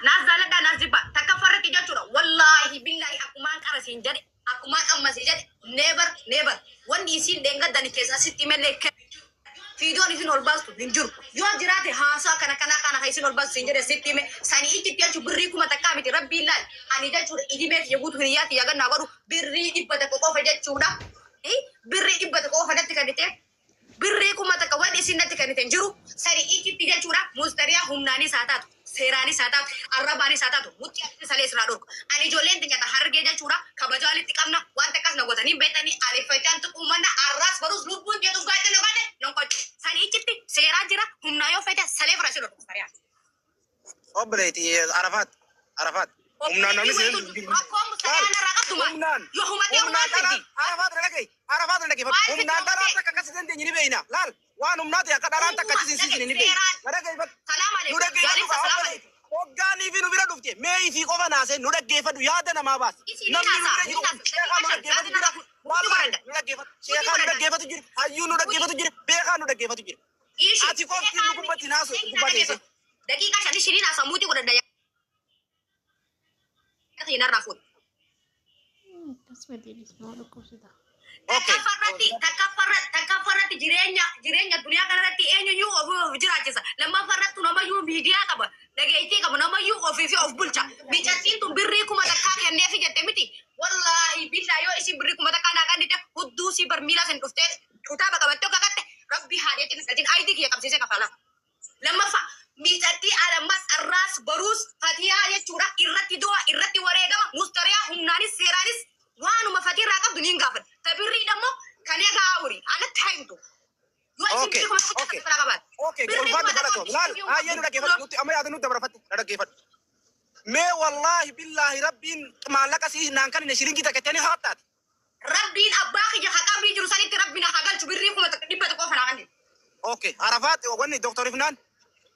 Naas jaaladhaa naas jibbaa. Takkaffarratti jechuudha. Wallaahi billaahi akkumaan qara siin jedhe akkumaan amma siin jedhe never never. Wanni isiin dheengaddani keessaa sitti himellee fiidoon isin ol baastu hin jiru. Yoo jiraate haasaa kana kana kana kan isin ol baastu siin jedhe sitti hime. Sanii ichitti jechuun birrii 1000 miti rabbiin laal. Ani jechuudha idimee kiyya guutuu hiriyyaa kiyya gannaa godhu birrii 100 qofa jechuudha. Birrii 100 qofa natti kennite. Birrii 1000 wanni isin natti kennite hin jiru. Sani ichitti jechuudha. Mustariyaa humnaanis haa taatu, seeraanis haa taatu, arrabaanis haa taatu, mucci ati salee sirraa dhorku. Ani ijoolleen tinyata harargee jechuudha. Kabajaa walitti qabna. Wanta akkas na gootanii hin beektanii. Ani fayyaan tuquu manna arraas barus lubbuun jedhuuf gaadhe na gaadhe nan qochu. Sani ichitti seeraa jira. Humnaa yoo fete salee fira si dhorku mustariyaa. Obboleetti Arafaat Arafaat humnaan namni Obboleettii seensu wayitu hin jiru. rakkoon Laal mustariyaan irraa qabdu maal? humnaan Yoo humatee humnaan maal dharaan fiddi? Arafaat na dhaga'i Arafaat na dhaggeeffadhu Maal fiddi humnaan dharaan humatee? takka akkas hin dandeenye ni beeyna laal waan humnaa ta'e akka dharaan takka Dhuguma achis hin siisine dhaga'i ni beeyna seeraan na dhaggeeffadhu salaam nu alaikum dhaggeeffadhu jaalibsa kaa salaam obboleetti alaikum. hoggaanii fi nu bira dhufte mee ifii qofa naasee nu dhaggeeffadhu yaada namaa baasi Isi ni namni nu haasaa bira ni jiru haasaa sheekaa daqiiqaa nu 5 dhaggeeffatu gaafa jira narraa fuuti wallaahi godhadha nu dhaggeeffatu fuuti sheekaa nu godhadha dhaggeeffatu jira hayyuu nu fuuti dhaggeeffatu jira beekaa nu dhaggeeffatu jira ishi ati qofti nu beekaan miti gubbatti naasoo daqiiqaa gubbaa teessee. dhaggeeffatu daqiiqaa 5 shiniin haasaa muutii godhadha yaa narraa fuuti. Akkasuma deebisee nama dhukkubsata. Okay. Takkaffaa irratti takkaffaa irratti jireenya jireenya addunyaa kana irratti eenyuyyuu ofii of jiraachisa. Lammaffaa irratti namayyuu miidiyaa qaba. Dhageettii qaba. Namayyuu ofii fi of bulcha. Micattiin tun birrii 1000 kenneefi jette miti. Wallaahi billaa yoo isin birrii 1000 naa kennite hudduu si barmiilaa sin dhuftee kutaaba qabattee kakatte rabbi haadheetti na galchin ayidii kiyya qabsiisee kafalaa. Lammaffaa miicattii alammas arraas baruus fatiyaa jechuudha irratti du'a irratti wareegama mustariyaa humnaanis seeraanis waanuma fatii irraa qabdu niin gaafadha. Ta birrii dammoo kan egaa awuri anatti haa himtu. Yoo isin Okay. birrii 1000 Okay. irraa qabaate. Okay. Birrii Ulfaadhu 1000 galatoom. Laal hayyee nu dhaggeeffadhu. Nutti amma yaada nutti dabarfadhu. Na dhaggeeffadhu. Mee wallaahi billaahi rabbiin maallaqa sii naan kanine shilingii takka itti ani haattaati. Rabbiin abbaa kiyya ka qabrii jiru sanitti rabbi na haa galchu birrii 1100 qofa naa kennite. Okay. Arafaat wanni Dr. Ifnaan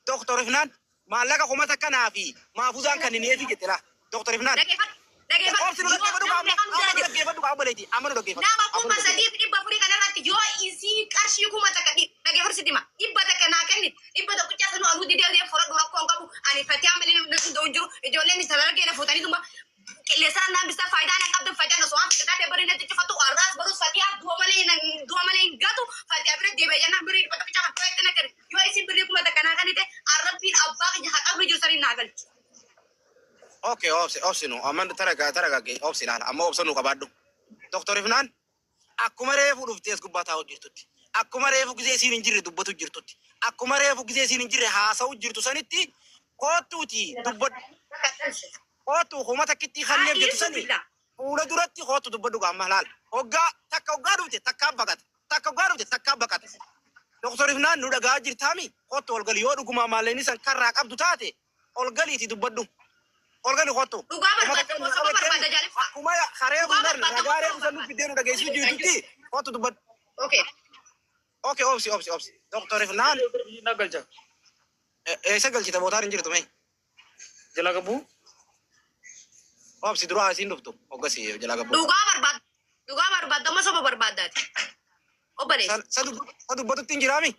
Dr. Ifnaan maallaqa 1000 naa fi maafuzaan kannineefi jette laa. Dr. Ifnaan. Dhageeffadhu dhageeffadhu Obsi nu yoo dhaggeeffadhu nama kaa amma meeqa nu amma jala nu jira. dhaggeeffadhu kaa obboleetti amma nu dhaggeeffadhu Nama amma nu kuma dhaggeeffadhu. sadii fi dhibba afurii kana irratti yoo isii qarshii 1000 dhageeffadhu sitti hima. 100 naa kenni dhibba tokkichaa sanuu anuu didee deem foradhu rakkoo hin qabu. Ani fatiyaa malee namni hunda'u hin jiru. Ijoolleen isa dargee na fuutaniituma qilleensarra naan bisa faayidaa nan qabdu fatiyaa osoo waan fedhe taate barii natti cufatu arraas barus fatiyaa du'a malee hin du'a malee hin gatu fatiyaa bira deebi'ee jennaan birrii 100 kan to'atti na kenni. Yoo isin birrii 1000 naa kennite arrabbiin abbaa kiyya haa qabri jiru saniin naa galchu. Okay, obsi obsi nu amma taraga taragagge obsi laala amma obsa nu qabaadhu. Dr. Ifnaan akkuma reefu dhuftee as gubbaa taa'u jirtutti akkuma reefu gizee isiin hin jirre dubbatu jirtutti akkuma reefu gizee isiin hin jirre haasa'u jirtu sanitti koottuuti dubbadhu. Koottu kuma takkittii Haa kanneef jettu dhiirsu sani billaa. fuula duratti koottu dubbadhu gaamma laal. Hoggaa takka hoggaa dhufte takkaa baqata. Takka hoggaa dhufte takkaa baqata. Dr. Ifnaan nu dhagaa jirtaami koottu ol gali yoo dhugumaa maallaqni san karraa qabdu taate ol galiiti dubbadhu. Ol gali koottu. Dhugaa Kuma barbaadda takka moo nu soba qabatteemi barbaadda jaaliffa? akkuma haree Dhugaa fuunar barbaadda moo ragaa soba reefu san nu barbaadda? fiddee nu dhageessisuu jirtutti koottu dubbadhu. Okay. Okay, obsi obsi obsi. Dr. Ifnaan Na galcha. eessa galchita bootaan hin jirtu mee? Jala qabu. Obsi dura asiin dhuftu hoggasii jalaa gabbuu. Dhugaa barbaadda. Dhugaa barbaadda moo soba barbaaddaati? Obboleessi. Sa dubbatutti hin jiraami?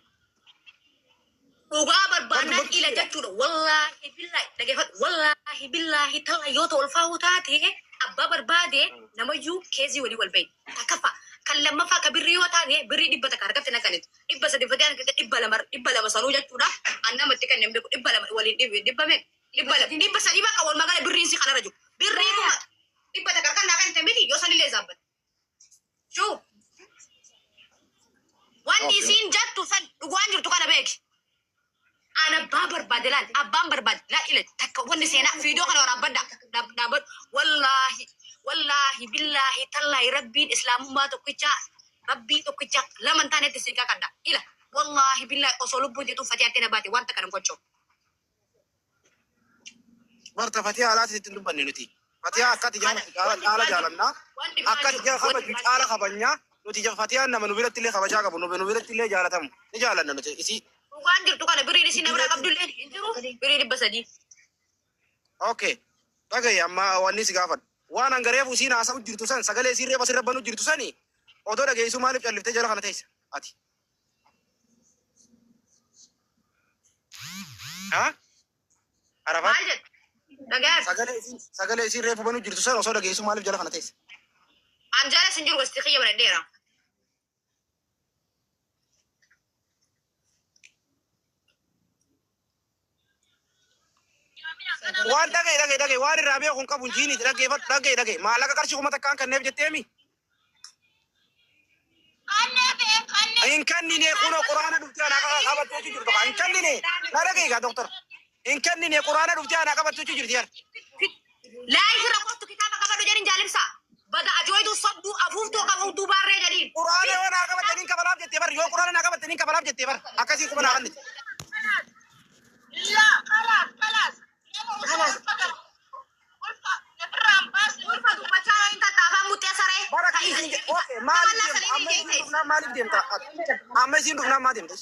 Dhugaa Sa barbaannaan dubbatutti ila jira. jechuudha. Wallaahi billaahi dhageeffadhu. Wallaahi billaahi tala yoo ta'u ulfaa'uu taate abbaa barbaade namayyuu keezii walii wal bahin. Takkaffaa. Kan lammaffaa ka birrii yoo taate birrii 100 harkatti naqanitu. 300 fatee harkatti 200 200 sanuu jechuudha. An namatti kan hin beeku 200 waliin dhibba meeqa? 200 300 bakka walumaa gala birriin si kanarra jiru. Birrii 100,000 harkaan naa kan miti yoo sanillee zaabbate. Shuu wanni Okay. isiin jettu san dhugaan jirtu kana beeki. An abbaa barbaade laal abbaan barbaade laal ila takka wanni seenaa fiidoo kana waraabbadha dhaabbadhu wallaahi wallaahi billaahi tallaahi rabbiin islaamummaa tokkicha rabbii tokkicha lama hin taanetti siin kakadha ila wallaahi billaahi osoo lubbuun jitu fatiyaatti na baate wanta kana hin gochuu. Barta fatiyaa alaati sitti hin dubbanne nuti. Fatiyaa akkati Kana jaalatu caala wanni caala dhugaa jiru jaalannaa. wanni dhugaa Akkati jiru jala wanni kabaju dhugaa caala jiru. kabajnaa. Nuti fatiyaan nama nu biratti illee kabajaa qabu nu biratti illee jaalatamu. Ni jaalanna nuti isii. Dhugaan jirtu kana birriin isin na biraa Jijjiirratti. qabdu illee hin jiru birrii 300. Okay. Dhagahi amma wanni si gaafadhu. Waan hangareefu isiin haasa'u jirtu san sagalee isiin reefa sirra banu jirtu sani odoo dhageessuu maaliif calliftee jala kana teessa ati? Ha? Arafaat? Maal jette? Dhagaaf. Sagalee isiin reefu banuu jirtu san osoo dhageessu maaliif jala kana teesse? An jala sin jiru, gosti kiyya banadheera. Waan dhagaye dhagaye dhagaye, waan irraa beeku hin qabu jiiniiti, dhaggeeffadhu, dhagaye dhagaye, maallaqa qarshii 1000n kenneef jetteemi. Hin kennine, kunoo quraana dhuftee anaa qabattee jirtu, hin kennine, na dhagaye gaa doktor. Hin kennine, quraana dhuftee anaa qabattee jirti yar. Laayif irra kottu, kitaaba qabadhu jedhin jaalimsa. Bada ajooytu, sobduu, afuuftuu qabuu baarree jedhiin. Quraana yoo naa qabatte niin kabalaaf jettee bar, yoo quraana naa qabatte niin kabalaaf jettee bar, akkasii kuma naa kennite. لا خلاص خلاص. Ulfa dubbachaa hin tattaafaa muxxee saree. Bara kan isin, okay, maaliif deemta? Amma isiin dhufnaan maaliif deemta? Amma isiin dhufnaan maal deemta?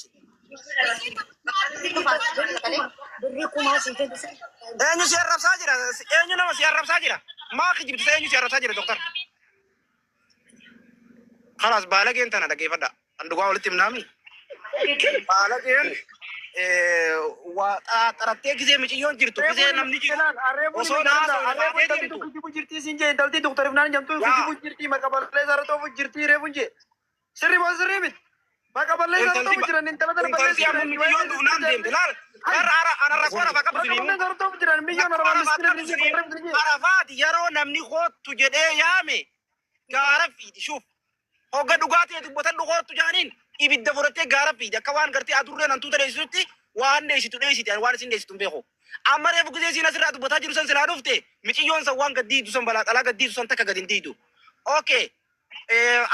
Eenyu si arrabsaa jira? Eenyu nama si arrabsaa jira? Maa kijibtisa? Eenyu si arrabsaa jira, doktor? خلاص, baalageen tana dhaggeeffadha. An dhugaa walitti himnaami. Baalageen waa xarattee gisee miciyyoon jirtu, gisee namni jiru osoo naasoo baatee deemtu. Kijibu jirti siin jee, intalti doktor Ifnaan jamtu. Yaa. Kijibu jirti, maqa balleessaa irra toofu jirti reefuun jee. Sirri moo sirrii miti? Maqa balleessaa irra toofu jiran, intala tana Intalti amma miciyyoon dhufnaan deemte. Laal, har'a har'a ana rakkoo rafa qabdu Maqa siniimu. balleessaa irra toofu jiran biyyoon Rakkoo oromoo rafa miskiina qabdu riisii siniimu. qorree jee. Arafaati yeroo namni kootu jedhee yaame gaara fiidi shuuf. Hogga dhugaatii dubbatan kootu jaaniin ibidda fudhattee gaara fiidi, akka waan gartee adurreen hantuuta dheessitutti waan dheessitu dheessiti, ani waan isin dheessitu hin beeku. Amma reefu gisee isiin asirraa dubbataa jiru san silaa dhufte, miciyyoon san waan gaddiitu san, balaa xalaa gaddiitu san takka gad hin diidu. Okay.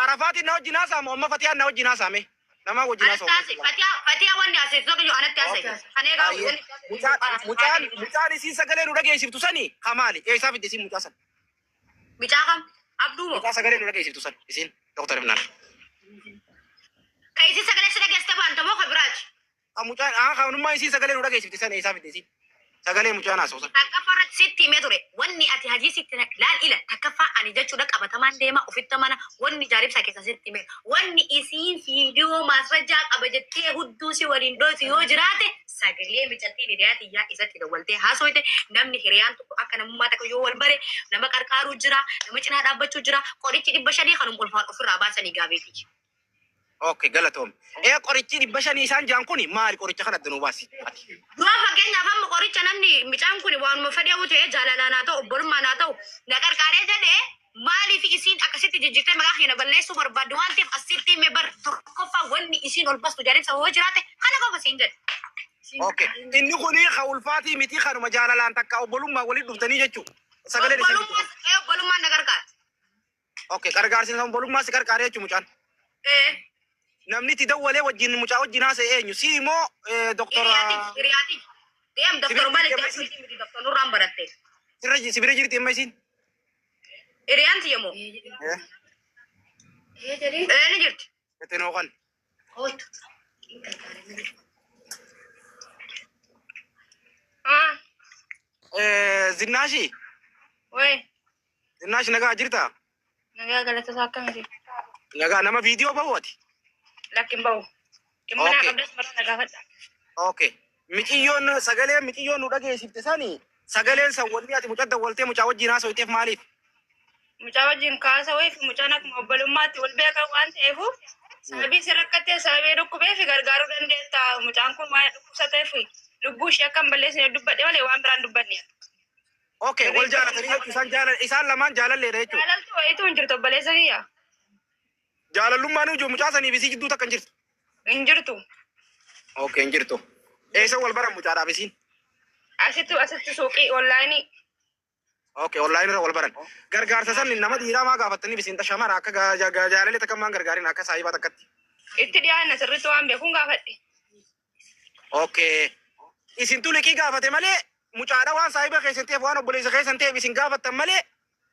Arafaatiin na wajjin haasa'amu, amma Fatiyaan na wajjin haasa'ame. Nama wajjin Anatti haasa'u. haasa'e. Fatiyaa, Fatiyaa, wanni haasa'e tokko anatti haasa'e. Kan eegaa wanni. Mucaan isiin sagalee nu dhageessiftu sani kamaali? Eessaa fidde isiin mucaa san? Mucaa kam? Abduu moo? Mucaa sagalee nu dhageessiftu san isiin, Doktor Ibnaan. Kan isin sagalee si dhageessite baanta moo kan biraati? Mucaan kanummaa isiin sagalee nu dhageessifte san eessaa fidde isiin? Sagalee mucaan haasa'u san. Takkaffaa irratti sitti himee ture. Wanni ati hajii sitti laal ila takkaffaa ani jechuudha qabatamaan deema ofitti mana wanni jaaribsa keessa sitti hime. Wanni isiin viidiyoo maasrajaa qaba jettee hudduu si waliin dhoytu yoo jiraate, sagalee micattiin hiriyaa tiyyaa isatti dawwaltee haasoyte. Namni hiriyaan tokko akka namummaa takka yoo wal bare nama qarqaaruu jira, nama cinaa dhaabbachuu jira. Qorichi 500 kanuma ulfaan ofirraa baasanii gaabeeti. Okay, galatoom. Qorichi 500 isaan jaan kuni maali? Qoricha kana adda nuu baasi? Ati. Dura fakkeenyaaf amma qoricha namni micaan kun waanuma fedhe ta'e, jaalalaan haa ta'u, obbolummaan haa ta'u, na qarqaaree jedhee, maaliif isiin akkasitti jijjiirtee maqaa keenya balleessuu barbaadde waan ta'eef asitti hime bar. Tokkoffaa wanni isiin ol bastu jaaribsa yoo jiraate kana qofa siin jedhe. Okay. Inni kuni ka ulfaatii miti, kanuma jaalalaan takka obbolummaa walitti dhuftanii jechuudha. Sagaleen isiin. Obbolummaa, obbolummaan na gargaara. Okay, gargaarsi obbolummaa si gargaaree jechuudha mucaan. Ee. Namni itti dawwalee wajjin mucaa wajjin haasa'e eenyu? Si immoo doktora? Hiriyaati, hiriyaati. Deem doktor, maal itti miti, doktor nurraan baratte. Sirra si bira jirti amma isiin? Hiriyaan tiyya moo? Eh. Ee, ni jirti. Itti nuu kan. Ah, Zinnaashi. ወይ Zinnaashi, nagaa jirtaa? Nagaa, galata isaa, akkamiiti? Nagaa, nama viidiyoo bahu ati? Lakkin bahu. Dhimma naa Okay. qabdas mara na gaafadha. Okay. Miciyyoon sagalee miciyyoon nu dhageessifte sani, sagaleen san wanni ati mucaa dawwaltee mucaa wajjin haasa'iteef maaliif? Mucaa wajjin kaasa wayii fi mucaan akkuma obbolummaatti wal beekan waan ta'eef, sababii si rakkattee, sababii dhukkubeef gargaaruu dandeetta. Mucaan kun waan dhukkubsateef lubbuu ishee akka hin balleessine dubbadhe malee waan biraan dubbanne. Okay, wal jaalatanii jechuun isaan jaalala, isaan lamaan jaalalleedha jechuudha. Jaalaltu wayiitu hin jirtu, obboleessa kiyya. Jaalallummaan ijoo mucaa saniif isii jidduu takka hin jirtu. Hin jirtu. Okay, hin jirtu. Eessa wal baran mucaadhaaf isiin? Asitti suuqii onlaayinii. Okay, online irra wal baran. Gargaarsa san nama dhiiraa maa gaafattanii isin shamara akka jaalalee takka maan gargaarin akka saayibaa takkatti? Itti dhiyaanna, sirriitti waan beekuun gaafadhe. Okay. Isintu liqii gaafate malee, mucaadha waan saayiba keessan ta'eef, waan obboleessa keessan ta'eef isin gaafattan malee,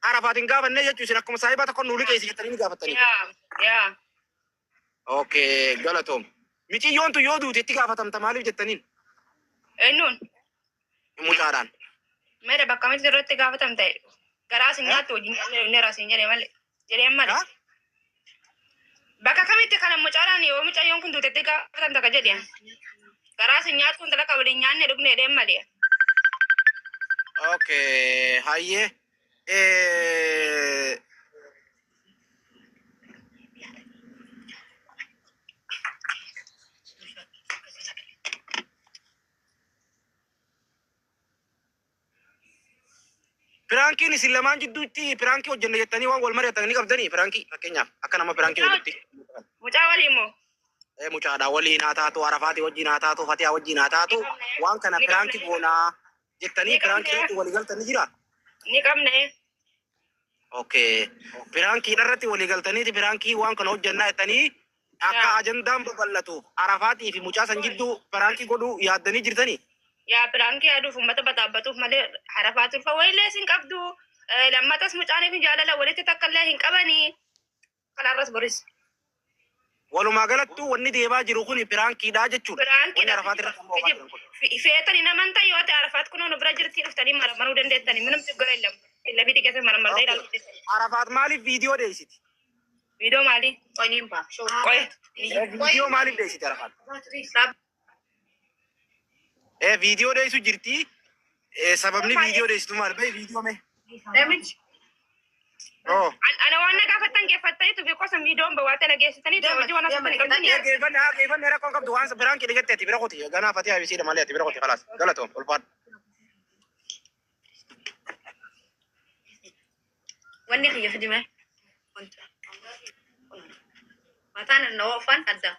Arafaat hin gaafanne jechuu, isin akkuma saayibaa tokko nuu liqeessi jettanii ni gaafattanii. Yaa yaa. Okay, galatoom. Miciyyoon tun yoo duute itti gaafatamta maaliif jettaniin? Eenyuun? Mucaadhaan. Meera bakka miti irratti gaafatamta. Garaa sin nyaattu wajjin nyaanne sin jedhee malee. Jedheen malee. Ha? Bakka kamitti kana mucaadhaan yoo mucayyoon kun duutetti gaafatamta ka jedhe. Garaa sin nyaattu intala ka waliin nyaanne dhugne jedheen malee. Okay, hayyee. Piraankiin isin lamaan jidduutti piraankii hojjenna jettanii waan wal mari'atan ni qabdanii piraankii fakkeenyaaf akka nama piraankii walitti. Mucaa waliin moo? Mucaadha waliin haa taatu, Arafaati wajjin haa taatu, Fatihaa wajjin haa taatu, waan kana piraankii goonaa jettanii piraankii irratti walii galtanii jira. Ni qabne. Okay. Piraankii irratti walii galtaniiti piraankii waan kana hojjennaa jettanii akka ajandaan babal'atuuf Arafaatii fi mucaa san jidduu piraankii godhuu yaaddanii jirtanii. Yaa piraankii yaaduuf uummata bataabbatuuf malee Arafaat ulfa wayillee sin qabdu. Lammatas mucaaniif jaalala walitti takka illee hin qabanii. Kanarras boris. Walumaa galattuu wanni deemaa jiru kun piraankiidha jechuudha. Wanni Arafaat irratti amma oofaa jiran kun. Feetanii naman ta'e yoo ta'e Arafaat kunoo nu bira jirti dhuftanii maramaruu dandeettanii minumti gara hin lamu. Lafi keessa maramartee ilaaluu dandeettanii. Arafaat maaliif viidiyoo dheessiti? Viidiyoo maali? Qoyniin baa. Qoy. Viidiyoo maaliif dheessiti Arafaat? Viidiyoo dheessu jirti. Sababni viidiyoo dheessitu maal? Bee viidiyoo mee? Namichi. Oh. Ana waan na gaafattan geeffattaniitu beekosa viidiyoon bawaatee na geessitanii hojii waan asirratti qabdanii. Geeffanne haa geeffanne rakkoon qabdu waan biraan kee jette ati bira qoti. Ganaa Fatihaa ibsiidha malee ati bira qoti khalaas. Galatoom ulfaadhu. Wanni kiyya fidime. Mataan na oofan adda.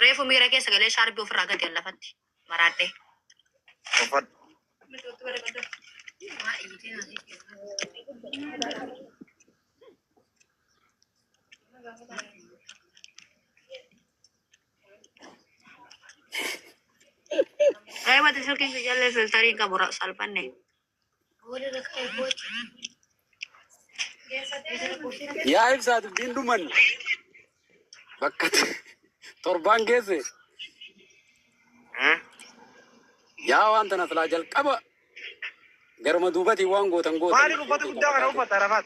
Reefu miira keessa galee shaarbii ofirraa gadi lafatti maraadhee. Ulfaadhu. Reebate silkiin kiyyallee filtarii hin qabu salphanne. Yaa ibsaa dubbiin dhuman bakka torbaan geesse yaa waan tana silaa jalqaba garuma duubatiin waan gootan gootan. Maaliif uffata guddaa kana uffatta Arafaat?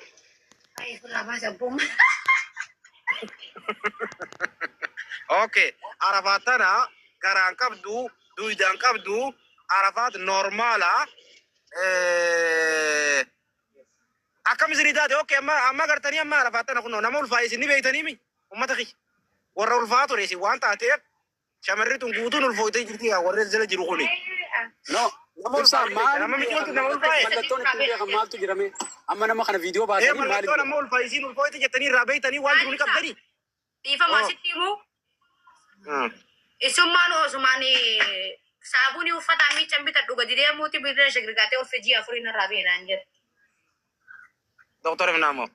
Okay. Arafaat tana garaan qabdu, duudaan qabdu, Arafaat normaala. Akkam isinii taate? Okay, amma amma gartanii amma Arafaat tana kunoo nama ulfaa'e isin ni beektanii mi? Uummata kiyya. Warra ulfaa ture isin waan taateef shamarri tun guutuun ulfooytee jirti warra jala jiru kuni. No, Nama ibsaa ulfaa'e maal nama micoon nama ulfaa'e. mallattoon ittiin beekan maaltu jirame amma nama kana viidiyoo baasanii maaliif Mallattoon amma ulfaa'e isin ulfooyte jettanii irraa beektanii waan jiru ni qabdanii. Dhiifama asitti himuu. Isummaan osumaan saabuunii uffataa miiccan bitadhu gadi deemuuti biirra shagirgaatee of ji'a afurii narraa beenaan jedhe. Doktor Ibnaamoo.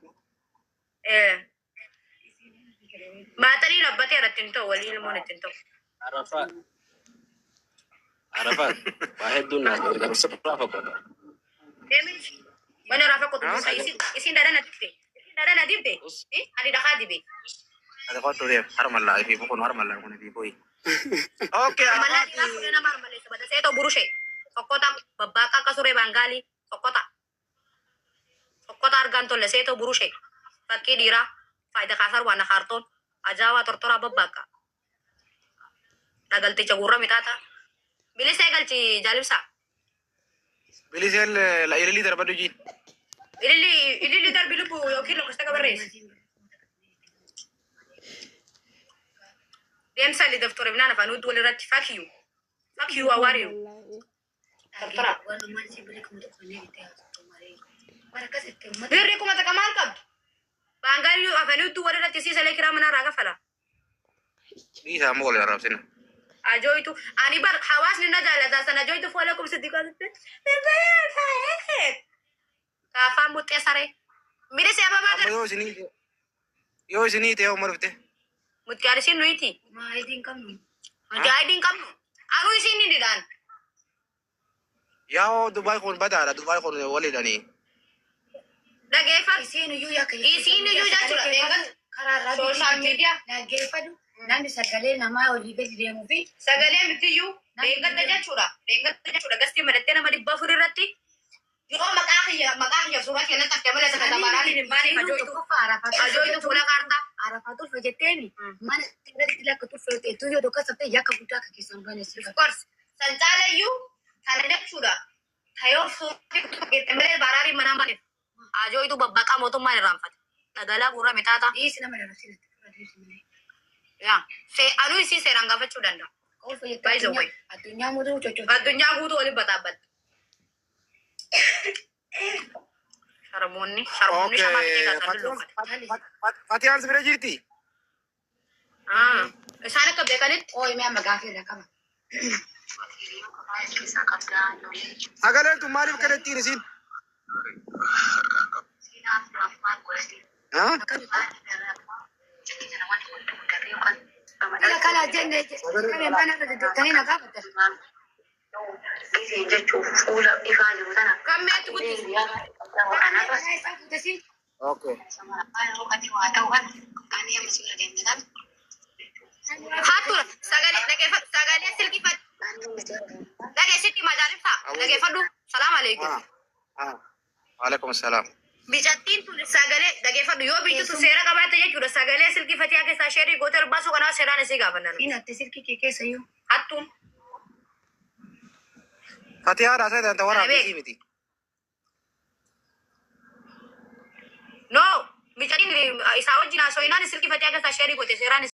Baatanii dhaabbatee irratti hin ta'u waliin ilmoon ittiin ta'u. Arafaat. Arafaat. Waa hedduun naaf gargaaru sirraa fakkaata. Mana irraa fakkaatu isin dhadha na dibde. Isin dhadha na dibde. Ani dhakaa dibe. Ati kottu deem harmallaa fi kun harmallaa kun fi boyi. Okay, Harmallaa Arafaat. dhiiraa fuudhee nama harmalleessa bada seetoo burushee. Sokkota babbaaqa akka suree baangaalii sokkota. Sokkota argaan tolle seetoo burushee. Fakkii dhiiraa faayidaa kaasar waan kaartoon ajaa'aa tortoraa babbaaqa. Dhagalticha gurra mitaata. Bilisee galchi jaalibsaa. Biliseen la ililii darbadhu jiin. Ililli ililli darbi lubbu yookiin lakkoofsa qabarreessi. Deemsa illee daftoora binaan afaan hudduu walirratti fuck you. Fuck you, how are you? Tortora. Birri 1000 maal qabdu? Baangaalii afaan hudduu walirratti siisalee kiraa manaa irraa kafala. Dhiisaa ammoo wal arrabsina. Ajooytu ani bar hawaasni na jaalata sana ajooytu fuula kumsitti qotitti. Kaafaa muxxee saree. Milisee ababaa Amma gara. yoo isinii ta'e uma dhufte. Muxxee isiin nuyti. Nuti ID hin qabnu. Anuu isiin ni didhaan. Yaa Dubaay kun badaadha Dubaay kun walidhanii. Dhageeffadhu. Isiin iyyuu jechuudha. Deeggarsa social media. Dhaggeeffadhu namni sagalee namaa olii gadi deemuu fi Sagalee mitiyyuu deeggarsa jechuudha. Deeggarsa jechuudha. Gastii madattee nama 400 irratti Yoo maqaa kiyya suuraa kennatti akka malee takka tabaaraan hin baane ajooytu. Ajooytu fuula kaartaa. Arafaatu ulfa jetteemi mana irratti lakka tulfeetu yoo tokko sabte yakka guddaa akka keessan bane si Of course. San caalayyuu kana jechuudha. Tayoo suuraa kette malee baaraarii manaan baane. Ajooytu babbaqaa mootummaan irraanfate. Dhagalaa gurra mitaata. Dhiisi nama dabarsina. Yaa. Anuu isii seeraan gaafachuu danda'a. Ulfa By the way. jettee addunyaa mootuu coccootu. Addunyaa guutuu waliin baxaabbatte. Sharmoonni shamaa fitee gaazaan lulluuqate. Fatiyaan si bira jirti? Isaan akka beekanitti Ooyi mi'a maqaa irraa qaba. Sagaleen tun maaliif kana ittiin isiin? Ah? Kala kala jenne kame mana irra deddeettanii na gaafatan. Kan meetti guddisu. Isaa fuutesi. Okay. Hattuudha. Sagalee dhageeffadhu. Sagalee silkifadhu. Dhageessitti majaalibsa. Dhageeffadhu. Salaam alaikum. Ah. Ah. Waalaikum salaam. Bicattiin tun sagalee dhageeffadhu. Yoo biyyi tun seera qabaatte jechuudha. Sagalee silkifatii akka isaa sheerii gootee ol baasuu kanaaf seeraan isii gaafannan. Inni atti silkii kee keessa iyyuu. Hattuun. Fatiyaadha isa ta'an waraabbii isii miti. No. Bicattiin isaa wajjin haasoo hinaan silkifatii akka isaa sheerii goote seeraan.